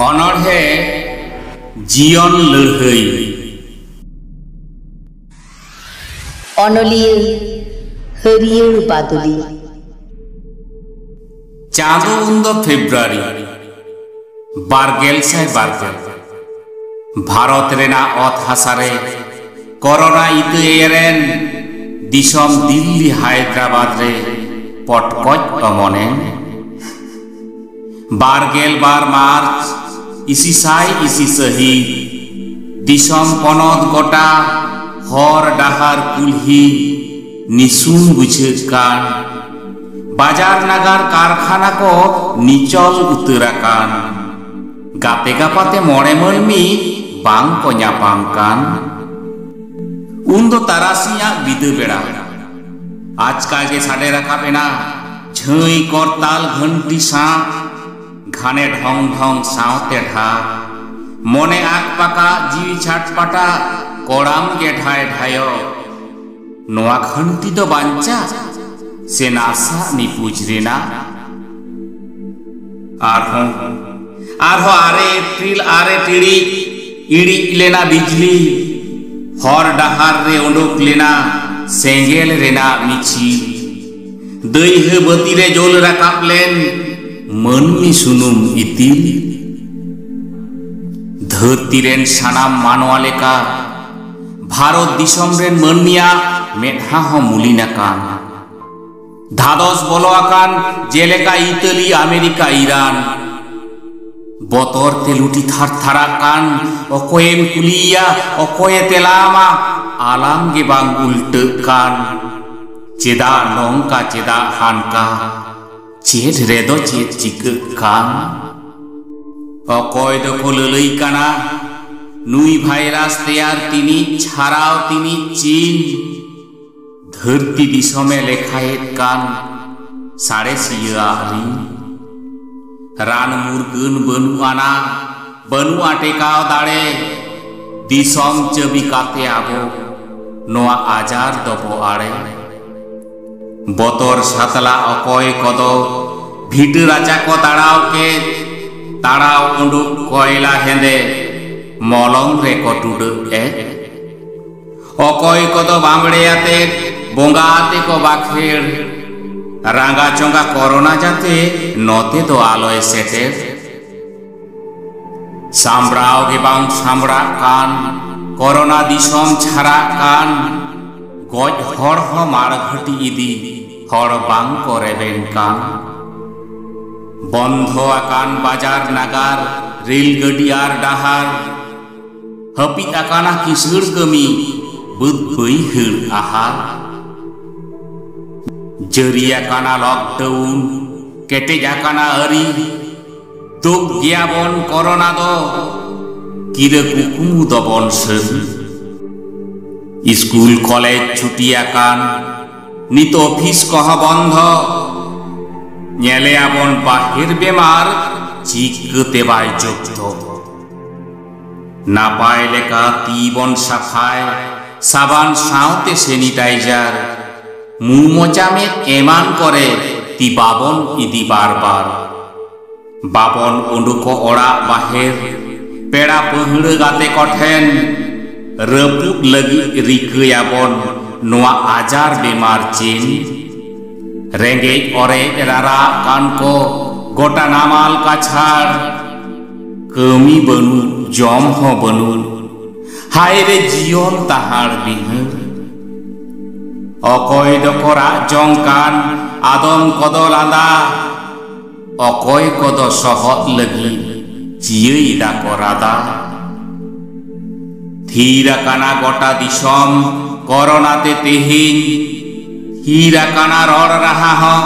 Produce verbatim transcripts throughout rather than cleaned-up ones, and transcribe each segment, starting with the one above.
ᱚᱱᱚᱬᱦᱮ ᱡᱤᱭᱚᱱ ᱞᱟᱹᱲᱦᱟᱹᱭ᱾ ᱚᱱᱚᱞᱤᱭᱟᱹ ᱦᱟᱹᱨᱭᱟᱹᱲ ᱵᱟᱫᱩᱞᱤ᱾ ᱪᱟᱸᱫᱚ ᱩᱱᱫᱚ ᱯᱷᱮᱵᱨᱩᱣᱟᱨᱤ ᱵᱟᱨᱜᱮᱞ ᱥᱟᱭ ᱵᱟᱨᱜᱮᱞ᱾ ᱵᱷᱟᱨᱚᱛ ᱨᱮᱱᱟᱜ ᱚᱛ ᱦᱟᱥᱟ ᱨᱮ ᱠᱚᱨᱳᱱᱟ ᱤᱛᱟᱹ ᱮᱨᱮᱱ ᱫᱤᱥᱚᱢ ᱫᱤᱞᱞᱤ ᱦᱟᱭᱫᱨᱟᱵᱟᱫᱽ ᱨᱮ ᱯᱚᱴᱠᱚᱡ ᱚᱢᱚᱱᱮᱱ᱾ ᱵᱟᱨᱜᱮᱞ ᱵᱟᱨ ᱢᱟᱨᱪ ᱤᱥᱤ ᱥᱟᱭ ᱤᱥᱤ ᱥᱟᱹᱦᱤᱛ, ᱫᱤᱥᱚᱢ ᱯᱚᱱᱚᱛ ᱜᱚᱴᱟ ᱦᱚᱨ ᱰᱟᱦᱟᱨ ᱠᱩᱞᱦᱤ ᱱᱤᱥᱩᱱ ᱵᱩᱡᱷᱟᱹᱜ ᱠᱟᱱ᱾ ᱵᱟᱡᱟᱨ ᱱᱟᱜᱟᱨ ᱠᱟᱨᱠᱷᱟᱱᱟ ᱠᱚ ᱱᱤᱪᱚᱞ ᱩᱛᱟᱹᱨ ᱟᱠᱟᱱ᱾ ᱜᱟᱛᱮ ᱜᱟᱯᱟᱛᱮ ᱢᱚᱬᱮ ᱢᱟᱹᱱᱢᱤ ᱵᱟᱝ ᱠᱚ ᱧᱟᱯᱟᱢ ᱠᱟᱱ᱾ ᱩᱱᱫᱚ ᱛᱟᱨᱟᱥᱤᱧᱟᱜ ᱵᱤᱫᱟᱹ ᱵᱮᱲᱟ᱾ ᱟᱪᱠᱟ ᱜᱮ ᱥᱟᱰᱮ ᱨᱟᱠᱟᱵ ᱮᱱᱟ ᱡᱷᱟᱹᱭ ᱠᱚᱨᱛᱟᱞ ᱜᱷᱟᱹᱱᱴᱤ ᱥᱟᱶ᱾ ᱜᱷᱟᱱᱮ ᱰᱷᱚᱝ ᱰᱷᱚᱝ ᱥᱟᱶᱛᱮ ᱰᱷᱟ᱾ ᱢᱚᱱᱮ ᱟᱠ ᱯᱟᱠᱟ ᱡᱤᱣᱤ ᱪᱷᱟᱴᱯᱟᱴᱟ ᱠᱚᱲᱟᱢ ᱜᱮ ᱰᱷᱟᱭ ᱰᱷᱟᱭᱚ᱾ ᱱᱚᱣᱟ ᱜᱷᱟᱹᱱᱴᱤ ᱫᱚ ᱵᱟᱧᱪᱟᱜ ᱥᱮ ᱱᱟᱥᱟᱜ ᱱᱤᱯᱩᱡ ᱨᱮᱱᱟᱜ? ᱟᱨᱦᱚᱸ, ᱟᱨᱦᱚᱸ ᱟᱨᱮ ᱮᱯᱨᱤᱞ ᱟᱨᱮ ᱴᱤᱲᱤᱡ ᱤᱲᱤᱡ ᱞᱮᱱᱟ ᱵᱤᱡᱽᱞᱤ᱾ ᱦᱚᱨ ᱰᱟᱦᱟᱨ ᱨᱮ ᱩᱰᱩᱠ ᱞᱮᱱᱟ ᱥᱮᱸᱜᱮᱞ ᱨᱮᱱᱟᱜ ᱢᱤᱪᱷᱤᱞ᱾ ᱫᱟᱹᱭᱦᱟᱹ ᱵᱟᱹᱛᱤ ᱨᱮ ᱡᱳᱞ ᱨᱟᱠᱟᱵ ᱞᱮᱱ ᱢᱟᱹᱱᱢᱤ ᱥᱩᱱᱩᱢ ᱤᱛᱤᱞ᱾ ᱫᱷᱟᱹᱨᱛᱤ ᱨᱮᱱ ᱥᱟᱱᱟᱢ ᱢᱟᱱᱣᱟ ᱞᱮᱠᱟ ᱵᱷᱟᱨᱚᱛ ᱫᱤᱥᱚᱢ ᱨᱮᱱ ᱢᱟᱹᱱᱢᱤᱭᱟᱜ ᱢᱮᱫᱦᱟ ᱦᱚᱸ ᱢᱩᱞᱤᱱ ᱟᱠᱟᱱ᱾ ᱫᱷᱟᱫᱚᱥ ᱵᱚᱞᱚ ᱟᱠᱟᱱ ᱡᱮᱞᱮᱠᱟ ᱤᱛᱟᱹᱞᱤ, ᱟᱢᱮᱨᱤᱠᱟ, ᱤᱨᱟᱱ᱾ ᱵᱚᱛᱚᱨ ᱛᱮ ᱞᱩᱴᱤ ᱛᱷᱟᱨ ᱛᱷᱟᱨᱟᱜ ᱠᱟᱱ ᱚᱠᱚᱭᱮᱢ ᱠᱩᱞᱤᱭᱮᱭᱟ, ᱚᱠᱚᱭᱮ ᱛᱮᱞᱟᱢᱟ? ᱟᱞᱟᱝ ᱜᱮ ᱵᱟᱝ ᱩᱞᱴᱟᱹᱜ ᱠᱟᱱ᱾ ᱪᱮᱫᱟᱜ ᱱᱚᱝᱠᱟ, ᱪᱮᱫᱟᱜ ᱦᱟᱱᱠᱟ? ᱪᱮᱫ ᱨᱮᱫᱚ ᱪᱮᱫ ᱪᱤᱠᱟᱹᱜ ᱠᱟᱱ? ᱚᱠᱚᱭ ᱫᱚᱠᱚ ᱞᱟᱹᱞᱟᱹᱭ ᱠᱟᱱᱟ ᱱᱩᱭ ᱵᱷᱟᱭᱨᱟᱥ ᱛᱮᱭᱟᱨ ᱛᱤᱱᱤᱡ, ᱪᱷᱟᱨᱟᱣ ᱛᱤᱱᱤᱡ ᱪᱤᱱ᱾ ᱫᱷᱟᱹᱨᱛᱤ ᱫᱤᱥᱚᱢᱮ ᱞᱮᱠᱷᱟᱭᱮᱫ ᱠᱟᱱ ᱥᱟᱬᱮᱥᱤᱭᱟᱹ ᱟᱜ ᱨᱤᱱ᱾ ᱨᱟᱱ ᱢᱩᱨᱜᱟᱹᱱ ᱵᱟᱹᱱᱩᱜ ᱟᱱᱟ, ᱵᱟᱹᱱᱩᱜᱼᱟ ᱴᱮᱠᱟᱣ ᱫᱟᱲᱮ᱾ ᱫᱤᱥᱚᱢ ᱪᱟᱹᱵᱤ ᱠᱟᱛᱮ ᱟᱵᱚ ᱱᱚᱣᱟ ᱟᱡᱟᱨ ᱫᱚᱵᱚ ᱟᱲᱮ᱾ ᱵᱚᱛᱚᱨ ᱥᱟᱛᱞᱟ ᱚᱠᱚᱭ ᱠᱚᱫᱚ ᱵᱷᱤᱴᱟᱹ ᱨᱟᱪᱟ ᱠᱚ ᱛᱟᱲᱟᱣ ᱠᱮᱫ᱾ ᱛᱟᱲᱟᱣ ᱩᱰᱩᱠ ᱠᱚᱭᱞᱟ ᱦᱮᱸᱫᱮ ᱢᱚᱞᱚᱝ ᱨᱮᱠᱚ ᱴᱩᱰᱟᱹᱜ ᱮ᱾ ᱚᱠᱚᱭ ᱠᱚᱫᱚ ᱵᱟᱢᱲᱮ ᱟᱛᱮ ᱵᱚᱸᱜᱟ ᱟᱛᱮ ᱠᱚ ᱵᱟᱠᱷᱮᱲ᱾ ᱨᱟᱸᱜᱟ ᱪᱚᱸᱜᱟ ᱠᱚᱨᱳᱱᱟ ᱡᱟᱛᱮ ᱱᱚᱛᱮ ᱫᱚ ᱟᱞᱚᱭ ᱥᱮᱴᱮᱨ᱾ ᱥᱟᱢᱵᱲᱟᱣ ᱜᱮ ᱵᱟᱝ ᱥᱟᱢᱵᱲᱟᱜ ᱠᱟᱱ ᱠᱚᱨᱳᱱᱟ ᱫᱤᱥᱚᱢ ᱪᱷᱟᱨᱟᱜ ᱠᱟᱱ᱾ ᱜᱚᱡ ᱦᱚᱲ ᱦᱚᱸ ᱢᱟᱲᱜᱷᱟᱹᱴᱤ ᱤᱫᱤ ᱦᱚᱲ ᱵᱟᱝ ᱠᱚ ᱨᱮᱵᱮᱱ ᱠᱟᱱ᱾ ᱵᱚᱱᱫᱷᱚ ᱟᱠᱟᱱ ᱵᱟᱡᱟᱨ ᱱᱟᱜᱟᱨ, ᱨᱮᱞ ᱜᱟᱹᱰᱤ ᱟᱨ ᱰᱟᱦᱟᱨ᱾ ᱦᱟᱹᱯᱤᱫ ᱟᱠᱟᱱᱟ ᱠᱤᱥᱟᱹᱬ ᱠᱟᱹᱢᱤ, ᱵᱟᱹᱫᱽ ᱵᱟᱹᱭᱦᱟᱹᱲ ᱟᱦᱟᱨ᱾ ᱡᱟᱹᱨᱤ ᱟᱠᱟᱱᱟ ᱞᱚᱠᱰᱟᱣᱩᱱ, ᱠᱮᱴᱮᱡ ᱟᱠᱟᱱᱟ ᱟᱹᱨᱤ᱾ ᱫᱩᱠ ᱜᱮᱭᱟᱵᱚᱱ ᱠᱚᱨᱳᱱᱟ ᱫᱚ, ᱠᱤᱨᱟᱹ ᱠᱩᱠᱢᱩ ᱫᱚᱵᱚᱱ ᱥᱟᱹᱨᱤ᱾ ᱤᱥᱠᱩᱞ ᱠᱚᱞᱮᱡᱽ ᱪᱷᱩᱴᱤ ᱟᱠᱟᱱ, ᱱᱤᱛ ᱚᱯᱷᱤᱥ ᱠᱚᱦᱚᱸ ᱵᱚᱱᱫᱷᱚ᱾ ᱧᱮᱞᱮᱭᱟᱵᱚᱱ ᱵᱟᱦᱮᱨ ᱵᱮᱢᱟᱨ, ᱪᱤᱠᱟᱹᱛᱮ ᱵᱟᱭ ᱡᱚᱵᱫᱚ᱾ ᱱᱟᱯᱟᱭ ᱞᱮᱠᱟ ᱛᱤ ᱵᱚᱱ ᱥᱟᱯᱷᱟᱭ, ᱥᱟᱵᱟᱱ ᱥᱟᱶᱛᱮ ᱥᱮᱱᱤᱴᱟᱭᱡᱟᱨ᱾ ᱢᱩ ᱢᱚᱪᱟ ᱢᱮᱫ ᱮᱢᱟᱱ ᱠᱚᱨᱮ ᱛᱤ ᱵᱟᱵᱚᱱ ᱤᱫᱤ ᱵᱟᱨ ᱵᱟᱨ᱾ ᱵᱟᱵᱚᱱ ᱩᱰᱩᱠᱚᱜ ᱚᱲᱟᱜ ᱵᱟᱦᱮᱨ, ᱯᱮᱲᱟ ᱯᱟᱹᱦᱲᱟᱹ ᱜᱟᱛᱮ ᱠᱚᱴᱷᱮᱱ᱾ ᱨᱟᱹᱯᱩᱫ ᱞᱟᱹᱜᱤᱫ ᱨᱤᱠᱟᱹᱭᱟᱵᱚᱱ ᱱᱚᱣᱟ ᱟᱡᱟᱨ ᱵᱮᱢᱟᱨ ᱪᱮᱱ᱾ ᱨᱮᱸᱜᱮᱡ ᱚᱨᱮᱡ ᱨᱟᱨᱟᱜ ᱠᱟᱱ ᱠᱚ ᱜᱚᱴᱟ ᱱᱟᱢᱟᱞ ᱠᱟᱪᱷᱟᱲ᱾ ᱠᱟᱹᱢᱤ ᱵᱟᱹᱱᱩᱜ, ᱡᱚᱢ ᱦᱚᱸ ᱵᱟᱹᱱᱩᱜ, ᱦᱟᱭ ᱨᱮ ᱡᱤᱭᱚᱱ ᱛᱟᱦᱟᱲ ᱵᱤᱦᱟᱹᱲ᱾ ᱚᱠᱚᱭ ᱫᱚᱠᱚ ᱨᱟᱜ ᱡᱚᱝ ᱠᱟᱱ, ᱟᱫᱚᱢ ᱠᱚᱫᱚ ᱞᱟᱸᱫᱟ, ᱚᱠᱚᱭ ᱠᱚᱫᱚ ᱥᱚᱦᱚᱫ ᱞᱟᱹᱜᱤᱫ ᱪᱤᱭᱟᱹᱭ ᱫᱟᱠᱚ ᱨᱟᱫᱟ᱾ ᱛᱷᱤᱨ ᱟᱠᱟᱱᱟ ᱜᱚᱴᱟ ᱫᱤᱥᱚᱢ ᱠᱚᱨᱳᱱᱟ ᱛᱮ ᱛᱮᱦᱮᱧ᱾ ᱛᱷᱤᱨ ᱟᱠᱟᱱᱟ ᱨᱚᱲ ᱨᱟᱦᱟ ᱦᱚᱸ,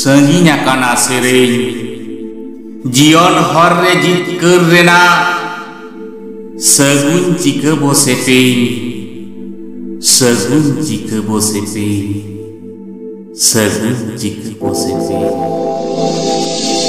ᱥᱟᱺᱜᱤᱧ ᱟᱠᱟᱱᱟ ᱥᱮᱨᱮᱧ᱾ ᱡᱤᱭᱚᱱ ᱦᱚᱨ ᱨᱮ ᱡᱤᱛᱠᱟᱹᱨ ᱨᱮᱱᱟᱜ ᱥᱟᱹᱜᱩᱱ ᱪᱤᱠᱟᱹ ᱵᱚ ᱥᱮᱯᱮᱧ, ᱥᱟᱹᱜᱩᱱ ᱪᱤᱠᱟᱹ ᱵᱚ ᱥᱮᱯᱮᱧ, ᱥᱟᱹᱜᱩᱱ ᱪᱤᱠᱟᱹ ᱵᱚ ᱥᱮᱯᱮᱧ᱾